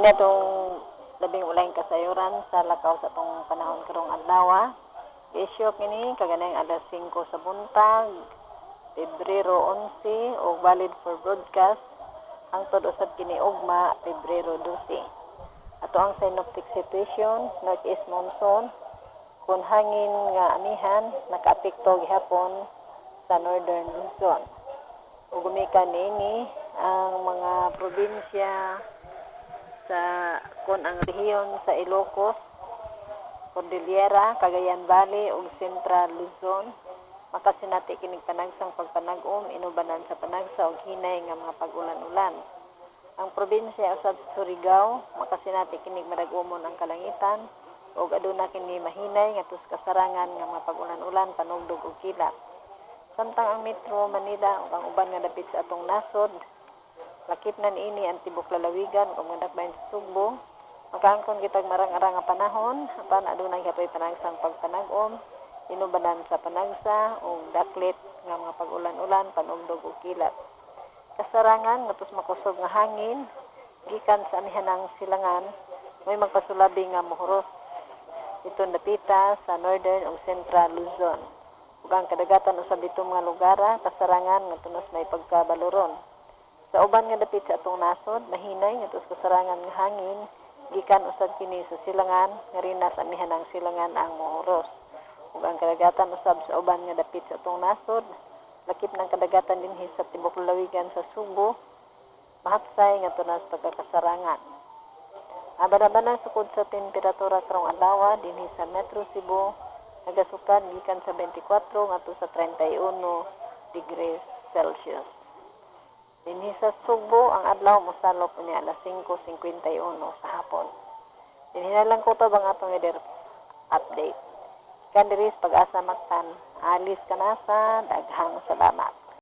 Ano itong labing ulahing kasayuran sa lakaw sa atong panahon karong adlaw? Isyu kini kaganayng alas 5 sa buntag, Pebrero 11, ug valid for broadcast hangtod usab kini ugma, Pebrero 12. Ato ang synoptic situation, northeast monsoon kun hangin nga amihan nakaapekto gihapon sa Northern Luzon. Ug gumikan niini ang mga probinsya sa kon ang rehiyon sa Ilocos, Cordillera, Cagayan Valley ug Central Luzon. Makasinati kinig panagsang pagpanag-om, inubanan sa panagsa ug hinay nga mga pag-ulan-ulan. Ang probinsya usab sa Surigao, makasinati kinig madag-umon ang kalangitan ug aduna kini mahinay ngadto sa kasarangan nga mga pag-ulan-ulan, panugdog ug kilat. Samtang ang Metro Manila ug ang uban nga dapit sa atong nasod, lakip na niini ang tibok lalawigan ug mga dakbayan sa Sugbo, makaangkon kitag marang-arang nga panahon apan aduna gihapon panagsang pagpanag-om, inubanan sa panagsa ug daklit nga mga pag-ulan-ulan, panugdog ug kilat. Kasarangan ngadto sa makusog nga hangin gikan sa amihanang silangan may magpasulabi nga mohuros didto dapita sa Northern ug Central Luzon. Ug ang kadagatan usab didto mga lugara, kasarangan nga tunos may pagkabaluron. Sa uban nga dapit sa atong nasod, mahinay ngadto sa kasarangan nga hangin gikan usab kini sa silangan nga rina sa amihanang silangan ang mohuros. Ug ang kadagatan usab sa uban nga dapit sa atong nasod, lakip ng kadagatan dinhi sa tibok lalawigan sa Sugbo, mahapsay nga tunas pagkakasarangan. Abana-bana sukod sa temperatura karong adlaw dinhi sa Metro Cebu, nagasukad gikan sa 24 ngadto sa 31 degrees Celsius. Dinhi sa Sugbo, ang adlaw mosalop unya alas 5:51 sa hapon. Dinhi na lang kutob ang atong weather update. Gikan diri sa Pag-asa Mactan, Alice Canasa, daghang salamat.